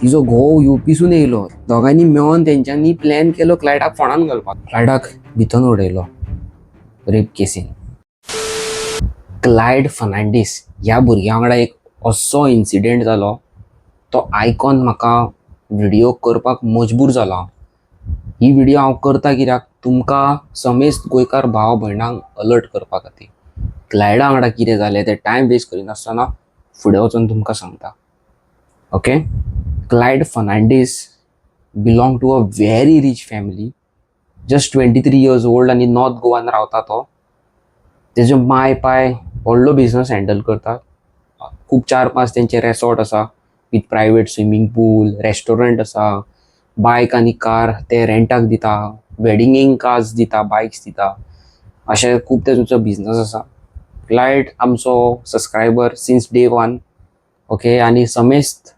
तिजो घोव युपीसून येयलो. दोगांयनी मेळोन तेंच्यांनी प्लॅन केलो क्लायडाक फोंडान घालपाक. क्लायडाक भितन उडयलो रेप केसीन. क्लायड फर्नांडीस ह्या भुरग्या वांगडा एक असो इन्सिडेंट जालो, तो आयकोन म्हाका व्हिडियो करपाक मजबूर जालो हांव. ही व्हिडियो हांव करता कित्याक तुमकां समेस्त गोंयकार भाव भयणांक अलर्ट करपा खातीर. क्लायडा वांगडा कितें जालें तें टायम वेस्ट करिनासतना फुडें वचून तुमकां सांगता. Okay, Clyde Fernandes belong to a very rich family. Just 23 years old आनी नॉर्थ गोवान रावता तो. तेजो माय पाय व्हडलो बिजनस हँडल करता. खूब चार पांच तेंचे रेसॉर्ट आसा with private swimming pool, restaurant आसा. बायक आनी कार ते रेंटाक दिता, वेडिंगेक कार्स दिता, बायक्स दिता. अशें खूब तेंचो बिजनस आसा. क्लायड आमचो subscriber since day one. Okay, आनी समेस्त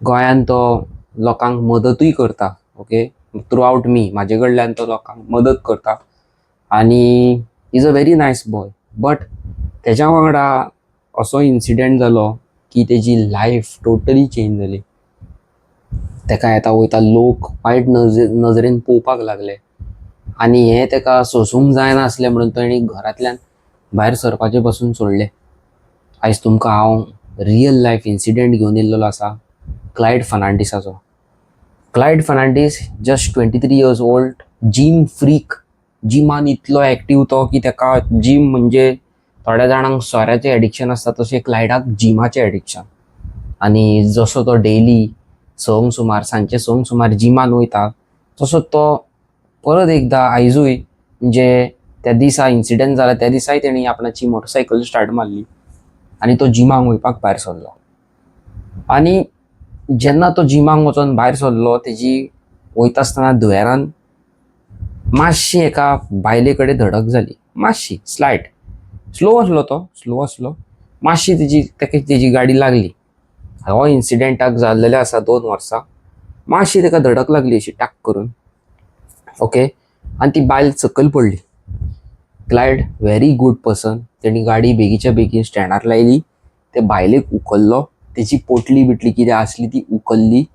गोंयान तो लोकांक मदतूय करता. ओके, थ्रू आवट मी, म्हाजे कडल्यान तो लोकांक मदत करता आनी is a very nice boy. But तेज्या वांगडा असो इन्सिडेंट जालो की तेजी लायफ टोटली चेंज जाली. तेका येता वयता लोक वायट नजरेन पळोवपाक लागले आनी हें तेका सोंसूंक जायनासलें म्हणून तेणी घरांतल्यान भायर सरपाचें पसून सोडलें. आयज तुमकां हांव रियल लायफ इन्सिडेंट घेवन येयल्लो आसा Clyde फर्नांडीसाचो. Clyde Fernandes, just 23 years old, gym freak. जिमान इतलो एक्टीव तो की तेका जीम म्हणजे थोड्या जाणांक सोऱ्याचें एडिक्शन आसता तशें क्लायडाक जिमाचें एडिक्शन. आनी जसो तो डेली 6क सुमार, सांजचे 6क सुमार जिमान वयता, तसो तो परत एकदां आयजूय, म्हणजे त्या दिसा इन्सिडंट जाला त्या दिसाय तेणी आपणाची मोटरसायकल स्टार्ट मारली आनी तो जिमाक वयपाक भायर सरलो. आनी जेन्ना तो जिमाक वचोन भायर सरलो, तेजी वयता आसतना दुयेरान मातशी एका बायले कडेन धडक जाली. मातशी स्लायट, स्लो आसलो तो, स्लो आसलो. मातशी तेजी तेका तेजी गाडी लागली. हो इन्सिडेंटाक जाल्लेले आसा 2 वर्सां. मातशी ताका धडक लागली अशी टाक करून. ओके, आनी ती बायल सकयल पडली. Clyde very good person. तेणी गाडी बेगीच्या बेगीन स्टँडार लायली, ते बायलेक उखल्लो, तेजी पोटली बिटली कितें आसली ती उखल्ली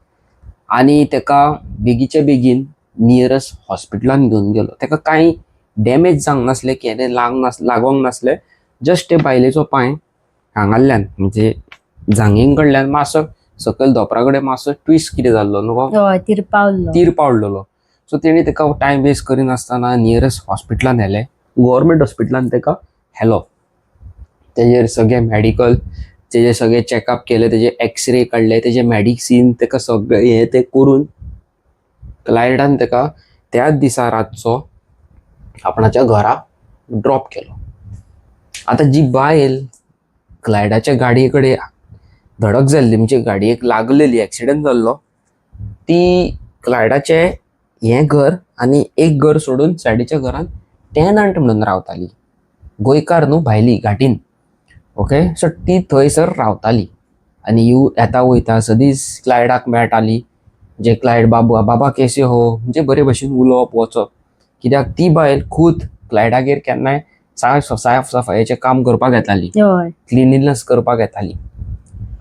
आनी तेका बेगीच्या बेगीन नियरस्ट हॉस्पिटलान घेवन गेलो. तेका कांय डॅमेज जावंक नासलें, केन्ना लागोंक नासलें. जस्ट ते बायलेचो पांय हांगाल्ल्यान, म्हणजे जांगे कडल्यान मातसो सकयल धोपरा कडेन मातसो ट्विस्ट कितें जाल्लो न्हू. हय, तिरपावल्लो. तीर पावलेलो. सो तेणी तेका टायम वेस्ट करिनासतना नियरस्ट हॉस्पिटलान व्हेलें. गव्हर्मेंट हॉस्पिटलान तेका व्हेलो. तेजेर सगळे मेडिकल, तेजे सगळे चॅकअप केले, तेजे एक्सरे काडले, तेजे मेडिसीन तेका सगळें हें तें करून क्लायडान तेका त्याच दिसा रातचो आपणाच्या घरा ड्रॉप केलो. आतां जी बायल क्लायडाच्या गाडये कडेन धडक जाल्ली, म्हणजे गाडयेक लागलेली, एक्सिडंट जाल्लो, ती क्लायडाचें हें घर आनी एक घर सोडून सायडीच्या घरान टेनंट म्हणून रावताली. गोंयकार न्हू, भायली, घाटीन. ओके, सो ती थंयसर रावताली आनी you येता वयता सदींच क्लायडाक मेळटाली. जे क्लायड बाबू, बाबा केसे हो, म्हणजे बरे भशेन उलोवप वचप, कित्याक ती बायल खूद क्लायडागेर केन्नाय साफ साफ सफायेचें काम करपाक येताली. क्लिनिनेस करपाक येताली.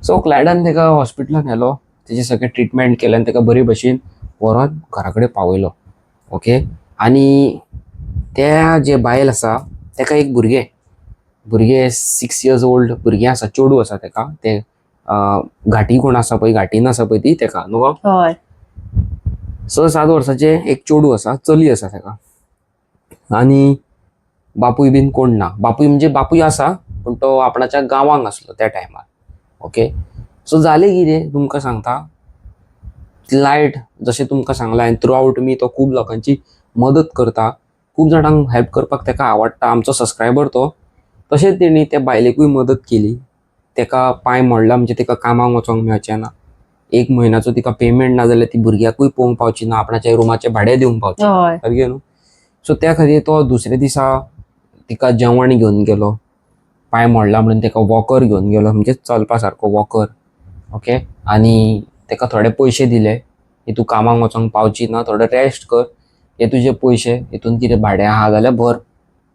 सो क्लायडान तेका हॉस्पिटलान व्हेलो, तेजें सगळें ट्रिटमेंट केलें आनी तेका बरे भशेन व्हरोन घरा कडेन पावयलो. ओके, आनी त्या जे बायल आसा तेका एक भुरगें, भुरगें 6 इयर्स ओल्ड भुरगें आसा, चेडूं आसा तेका. तें घाटी कोण आसा पळय, घाटीन आसा पळय ती तेका न्हू. हय. 6-7 वर्साचें एक चेडूं आसा, चली आसा तेका. आनी बापूय बीन कोण ना. बापूय म्हणजे बापूय आसा पूण तो आपणाच्या गांवांक आसलो त्या टायमार. ओके, सो जालें कितें तुमकां सांगता. क्लायड, जशें तुमकां सांगलां हांवें, थ्रू आवट मी तो खूब लोकांची मदत करता, खूब जाणांक हेल्प करपाक ताका आवडटा. आमचो सबस्क्रायबर तो. तशेंच तेणी त्या बायलेकूय मदत केली. तेका पांय मोडला म्हणजे तेका कामाक वचोंक मेळचें ना. एक म्हयन्याचो तिका पेमेंट ना जाल्यार ती भुरग्याकूय पळोवंक पावची ना, आपणाच्या रुमाचें भाडें दिवंक पावची ना. सारकें न्हू? सो त्या खातीर तो दुसऱ्या दिसा तिका जेवण घेवन गेलो. पांय मोडला म्हणून तेका वॉकर घेवन गेलो, म्हणजे चलपा सारको वॉकर. ओके, आनी तेका थोडे पयशे दिले की तूं कामाक वचोंक पावची ना, थोडे रेस्ट कर, हे तुजे पयशे, हितून कितें भाडें आहा जाल्यार भर.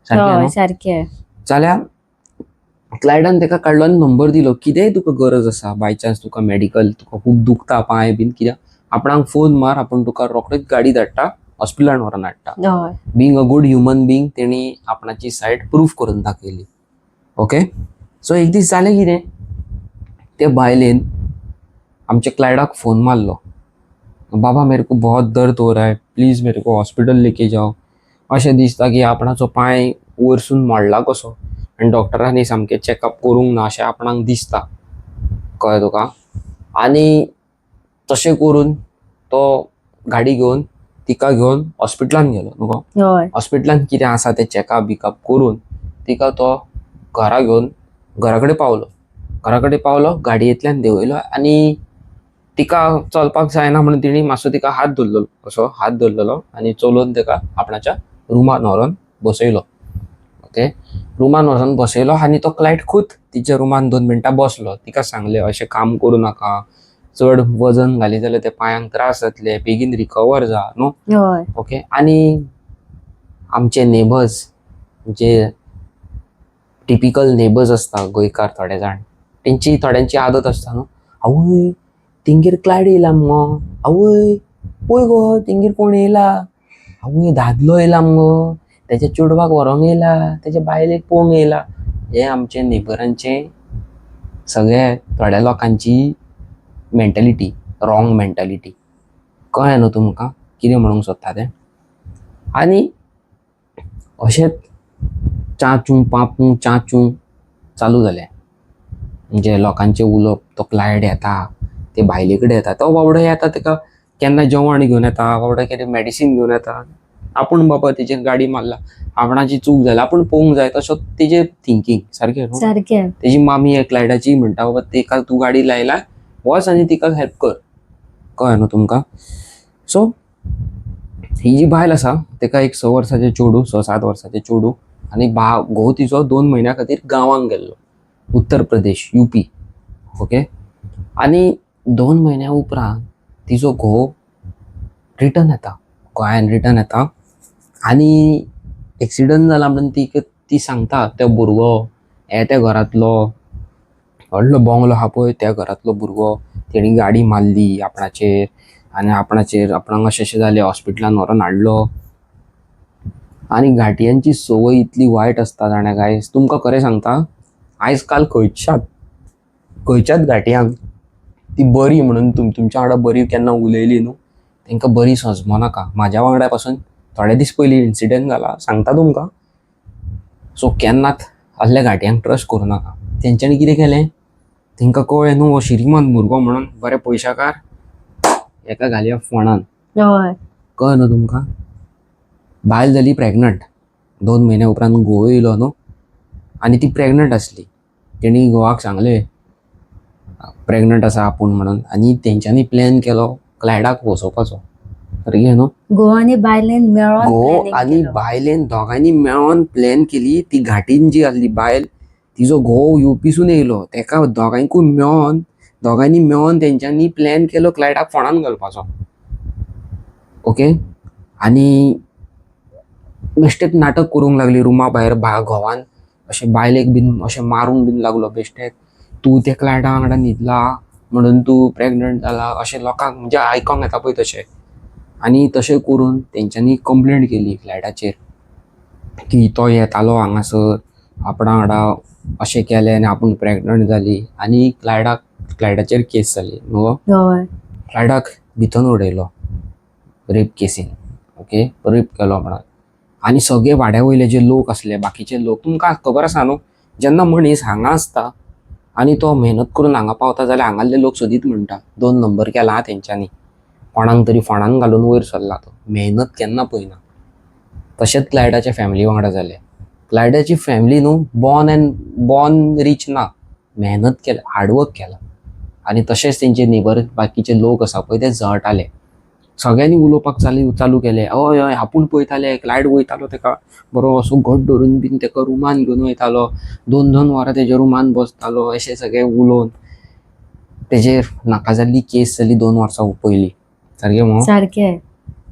सारकें न्हू? सारकें. जाल्यार क्लायडान ताका काडलो आनी नंबर दिलो, कितेंय तुका गरज आसा, बाय चान्स तुका मेडिकल, तुका खूब दुखता पांय बीन कित्याक, आपणाक फोन मार, आपूण तुका रोखडीच गाडी धाडटा, हॉस्पिटलान व्हरोन हाडटा. Being a good human being तेणी आपणाची सायड प्रूफ करून दाखयली. ओके, सो एक दीस जालें कितें, ते बायलेन आमच्या क्लायडाक फोन मारलो, बाबा मेरे को बहुत दर्द हो रहा है, प्लीज मेरे को हॉस्पिटल लेके जाओ. अशें दिसता की आपणाचो पांय वयरसून मोडला कसो आनी डॉक्टरांनी सामकें चॅकअप करूंक ना अशें आपणाक दिसता, कळ्ळें तुका. आनी तशें करून तो गाडी घेवन तिका घेवन हॉस्पिटलान गेलो न्हू गो. हॉस्पिटलान कितें आसा तें चॅकअप बिकअप करून तिका तो घरा घेवन घरा कडेन पावलो. घरा कडेन पावलो, गाडयेंतल्यान देंवयलो आनी तिका चलपाक जायना म्हणून तिणी मातसो तिका हात धरलेलो, असो हात धरलेलो आनी चलोवन तिका आपणाच्या रुमान व्हरोन बसयलो. ओके, रुमान व्हरोन बसयलो आनी तो क्लायड खूद तिच्या रुमान 2 मिनटां बसलो. तिका सांगलें अशें काम करूं नाका, चड वजन घाली जाल्यार ते पांयांक त्रास जातले, बेगीन रिकवर जा न्हू. ओके, आनी आमचे नेबर्स जे टिपिकल नेबर्स आसता गोंयकार थोडे जाण, तेंची थोड्यांची आदत आसता न्हू, आवय तेंगेर क्लायड येयला मुगो, आवय पळय गो तेंगेर कोण येयला, आवय दादलो येयला मुगो, तेच्या चेडवाक व्हरोंक येयला, तेच्या बायलेक पळोवंक येयला. हे आमचे नेबरांचे सगळे थोड्या लोकांची मेंटेलिटी, रॉंग मेंटेलिटी. कळ्ळें न्हू तुमकां कितें म्हणूंक सोदता तें. आनी अशेंच चाचू पापू चाचू चालू जालें, म्हणजे लोकांचें उलोवप. तो क्लायड येता, ते बायले कडेन येता, तो बाबडो येता, ताका केन्ना जेवण घेवन येता, बाबडो केन्ना मेडिसीन घेवन येता. आपूण बाबा तेजेर गाडी मारला, आपणाची चूक जाल्या, आपूण पळोवंक जाय, तसो तेजें थिंकींग सारकें न्हू. सारकें. तेजी मामी क्लायडाची म्हणटा, बाबा तिका तूं गाडी लायला, वच आनी तिका हेल्प कर. कळ्ळें न्हू तुमकां. सो ही जी बायल आसा ताका एक 6 वर्साचें चेडूं, 6-7 वर्साचें चेडूं आनी घोव तिचो 2 म्हयन्या खातीर गांवांक गेल्लो, उत्तर प्रदेश, युपी. ओके, आनी 2 म्हयन्या उपरांत तिचो घोव रिटर्न येता, गोंयान रिटर्न येता आनी एक्सिडंट जाला म्हणून ती सांगता, तो भुरगो हे त्या घरांतलो व्हडलो बंगलो आहा पळय त्या घरांतलो भुरगो, तेणी गाडी मारली आपणाचेर आनी आपणाचेर आपणाक अशें अशें जालें, हॉस्पिटलान व्हरोन हाडलो. आनी घाटयांची संवय इतली वायट आसता जाणा गायज, तुमकां खरें सांगता, आयज काल खंयच्याच घाटयांक ती बरी म्हणून तुमच्या वांगडा बरी केन्ना उलयली न्हू, तांकां बरी सजमो नाका. म्हाज्या वांगडा पासून थोडे दीस पयलीं इन्सिडंट जाला, सांगता तुमकां. सो केन्नाच असल्या घाटयांक ट्रस्ट करूं नाका. तेंच्यांनी कितें केलें, तांकां कळ्ळें न्हू हो श्रीमंत भुरगो म्हणून बरे पयशाकार, हेका घालया फोंडान. कळ्ळें न्हू तुमकां. बायल जाली प्रेग्नंट, 2 म्हयन्या उपरांत घोव येयलो न्हू, आनी ती प्रेग्नंट आसली. तेणी घोवाक सांगलें प्रेग्नंट आसा आपूण म्हणून, आनी तेंच्यांनी प्लॅन केलो क्लायडाक वसोवपाचो. सारकें न्हू. घोव आनी बायलेन मेळोन घोव आनी बायलेन दोगांयनी मेळोन प्लॅन केली. ती घाटीन जी आसली बायल, तिजो घोव युपीसून येयलो, तेका दोगांयकूय मेळोन, दोगांयनी मेळोन तेंच्यांनी प्लॅन केलो क्लायडाक फोंडान घालपाचो. ओके, आनी बेश्टेच नाटक करूंक लागली रुमा भायर, घोवान अशें बायलेक बीन अशें मारूंक बीन लागलो बेश्टेच, तूं त्या क्लायडा वांगडा न्हिदला म्हणून तूं प्रेग्नंट जाला, अशें लोकांक म्हणजे आयकोंक येता पळय तशें. आनी तशें करून तेंच्यांनी कंप्लेंट केली क्लायडाचेर की तो येतालो हांगासर आपणा वांगडा अशें केलें आनी आपूण प्रेग्नंट जाली. आनी क्लायडाचेर केस जाली न्हू. क्लायडाक भितर उडयलो रेप केसीन. ओके, रेप केलो म्हणून. आनी सगळे वाड्या वयले जे लोक आसले, बाकीचे लोक, तुमकां खबर आसा न्हू, जेन्ना मनीस हांगा आसता आनी तो मेहनत करून हांगा पावता जाल्यार हांगासले लोक सदींच म्हणटा 2 नंबर केला तेंच्यांनी, कोणाक तरी फोंडान घालून वयर सरला तो, मेहनत केन्ना पळयना. तशेंच क्लायडाच्या फॅमिली वांगडा जालें. क्लायडाची फॅमिली न्हू बॉर्न एंड बॉर्न रीच ना, मेहनत केल्या, हार्डवर्क केलां. आनी तशेंच तेंचे नेबर बाकीचे लोक आसा पळय ते जळटाले, सगळ्यांनी उलोवपाक चालू केलें, हय हय आपूण पळयताले क्लायड वयतालो तेका बरो असो घट धरून बीन तेका रुमान घेवन वयतालो, 2-2 वरां तेज्या रुमान बसतालो, अशें सगळें उलोवन तेजेर नाका जाल्ली केस जाली 2 वर्सां पयलीं. सारकें मगो? सारकें.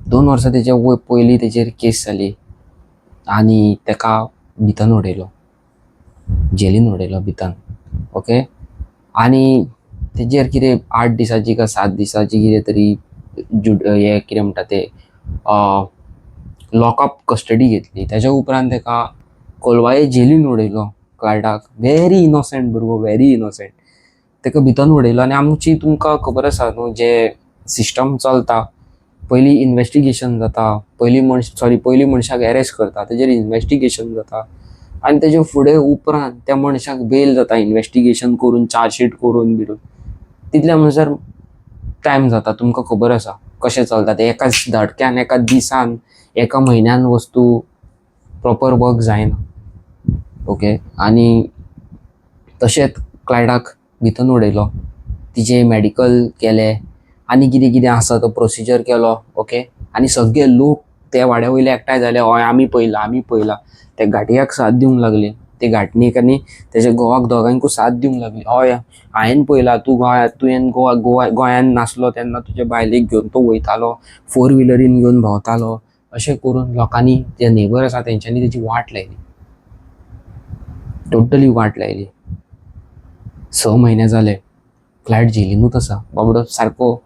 2 वर्सां तेच्या पयलीं तेजेर केस जाली आनी तेका भितर उडयलो. जेलीन उडयलो भितर. ओके, आनी तेजेर कितें 8 दिसाची काय 7 दिसाची कितें तरी हे कितें म्हणटा ते लॉकअप कस्टडी घेतली. तेज्या उपरांत तेका कोलवाळे जेलीन उडयलो क्लायडाक. व्हेरी इनोसंट भुरगो, व्हेरी इनोसंट. तेका भितर उडयलो. आनी आमची तुमकां खबर आसा न्हू, जे सिस्टम चलता, पयलीं इन्वेस्टिगेशन जाता, पयलीं मनश सॉरी पयलीं मनशाक एरेस्ट करता, तेजेर इन्वेस्टिगेशन जाता आनी तेजे फुडें उपरांत त्या मनशाक बेल जाता. इन्वेस्टिगेशन करून, चार्जशीट करून बिरून तितल्या म्हणसर टायम जाता. तुमकां खबर आसा कशें चलता तें. एका धडक्यान, एका दिसान, एका म्हयन्यान वस्तू प्रॉपर वर्क जायना. ओके, आनी तशेंच क्लायडाक भितर उडयलो, तिजे मॅडिकल केलें आनी कितें कितें आसा तो प्रोसिजर केलो. ओके, आनी सगळे लोक ते वाड्या वयले एकठांय जाले, हय आमी पळयलां, आमी पळयलां. ते घाटयाक साथ दिवंक लागले. ते घाटणीक आनी तेज्या घोवाक दोगांयकूय साथ दिवंक लागली. हय, हांवें पळयलां, तूं गोंयांत, तुवें गोवा गोवा गोंयांत नासलो तेन्ना तुज्या बायलेक घेवन तो वयतालो, फोर व्हिलरीन घेवन भोंवतालो. अशें करून लोकांनी, जे नेबर आसा तेंच्यांनी तेजी वाट लायली, टोटली वाट लायली. 6 म्हयने जाले, क्लायड जेलीनूच आसा. बाबडो सारको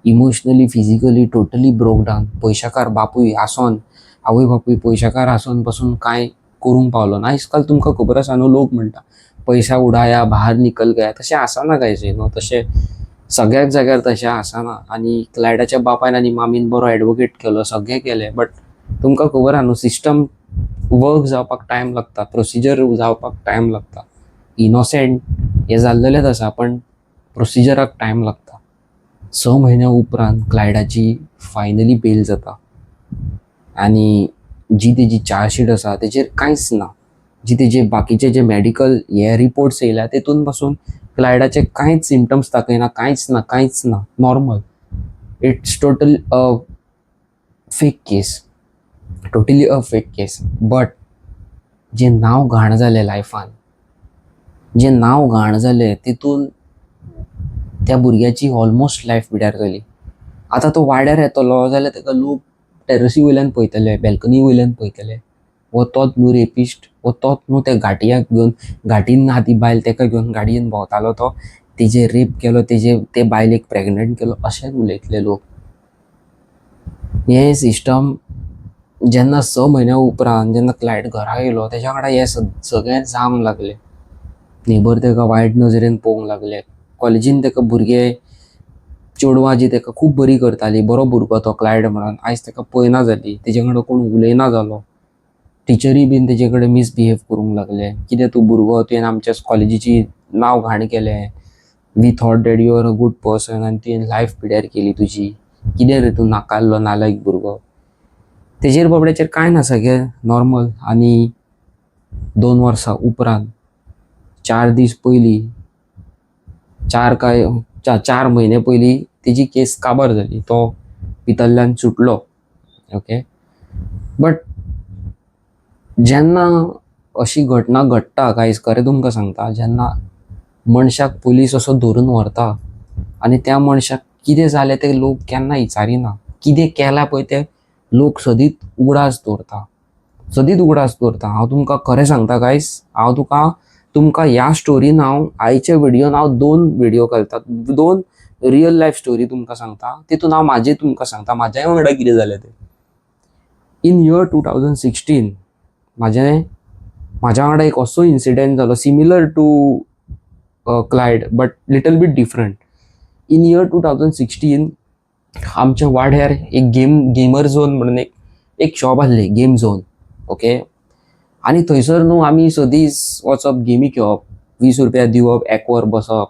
emotionally, physically totally broke down. पयशाकार बापूय आसोन, आवय बापूय पयशाकार आसोन पासून कांय करूंक पावलो ना. आयज काल तुमकां खबर आसा न्हू, लोक म्हणटा पैसा उडाया बाहर निकल गया. तशें आसना कांयच न्हू, तशें सगळ्याच जाग्यार तशें आसना. आनी क्लायडाच्या बापायन आनी मामीन बरो एडवोकेट केलो, सगळें केलें, बट तुमकां खबर आहा न्हू, सिस्टम वर्क जावपाक टायम लागता, प्रोसिजर जावपाक टायम लागता. इनोसेंट हें जाल्लेलेंच आसा, पण प्रोसिजराक टायम लागता. 6 म्हयन्या उपरांत क्लायडाची फायनली बेल जाता आनी जी तेजी चार्जशीट आसा तेजेर कांयच ना. जी तेजे बाकीचे जे मॅडिकल हे रिपोर्ट्स येयल्या, तेतून पासून क्लायडाचे कांयच सिमटम्स दाखयना, कांयच ना, कांयच ना, normal. It's total a fake case, totally a fake case. But जें नांव घाण जालें लायफान, जें नांव घाण जालें, तितून त्या भुरग्याची ऑलमोस्ट लायफ पिड्यार जाली. आतां तो वाड्यार येतलो जाल्यार ताका लोक टेरसी वयल्यान पळयतले, बॅल्कनी वयल्यान पळयतले. हो तोच न्हू रेपिस्ट? हो तोच न्हू त्या घाटयाक घेवन, घाटीन आहा ती बायल, ताका घेवन गाडयेन भोंवतालो तो, तेजेर रेप केलो, तेजे ते बायलेक प्रेग्नंट केलो, अशेंच उलयतले लोक. हें सिस्टम जेन्ना 6 म्हयन्या उपरांत जेन्ना क्लायड घरा येयलो, तेज्या वांगडा हें सगळें जावंक लागलें. नेबर ताका वायट नजरेन पळोवंक लागले. कॉलेजीन ताका भुरगे, चेडवां जी ताका खूब बरी करताली, बरो भुरगो तो क्लायड म्हणून, आयज ताका पळयना जाली. तेजे वांगडा कोण उलयना जालो. टिचरी बीन तेजे कडेन मिसबिहेव करूंक लागले. कितें तूं भुरगो, तुवें आमच्या कॉलेजीची नांव घाण केलें. We thought that you are a good person आनी तुवें लायफ पिड्यार केली तुजी. कितें रे तूं, नाकाल्लो नालायक भुरगो. तेजेर बाबड्याचेर कांय ना, सगळें नॉर्मल. आनी 2 वर्सां उपरांत, 4 दीस पयलीं, चार काय 4 म्हयने पयलीं तेजी केस काबार जाली. तो भितरल्यान सुटलो. ओके, बट जेन्ना अशी घटना घडटा गायज, खरें तुमकां सांगता, जेन्ना मनशाक पुलीस असो धरून व्हरता आनी त्या मनशाक कितें जालें तें लोक केन्ना विचारिना. कितें केलां पळय तें लोक सदींच उगडास दवरता, सदींच उगडास दवरता. हांव तुमकां खरें सांगता गायज, हांव तुमकां ह्या स्टोरीन, हांव आयच्या व्हिडियोन हांव दोन व्हिडियो घालता, दोन रियल लायफ स्टोरी तुमकां सांगता. तितून हांव म्हाजें तुमकां सांगता, म्हाज्याय वांगडा कितें जालें तें. In year 2016 म्हाज्या वांगडा एक असो इन्सिडंट जालो, similar to Clyde but little bit different. In year 2016 आमच्या वाड्यार एक गेमर झोन म्हणून एक एक शॉप आसलें, गेम झोन. ओके, आनी थंयसर न्हू आमी सदींच वचप, गेमी खेळप, 20 रुपया दिवप, एक वर बसप.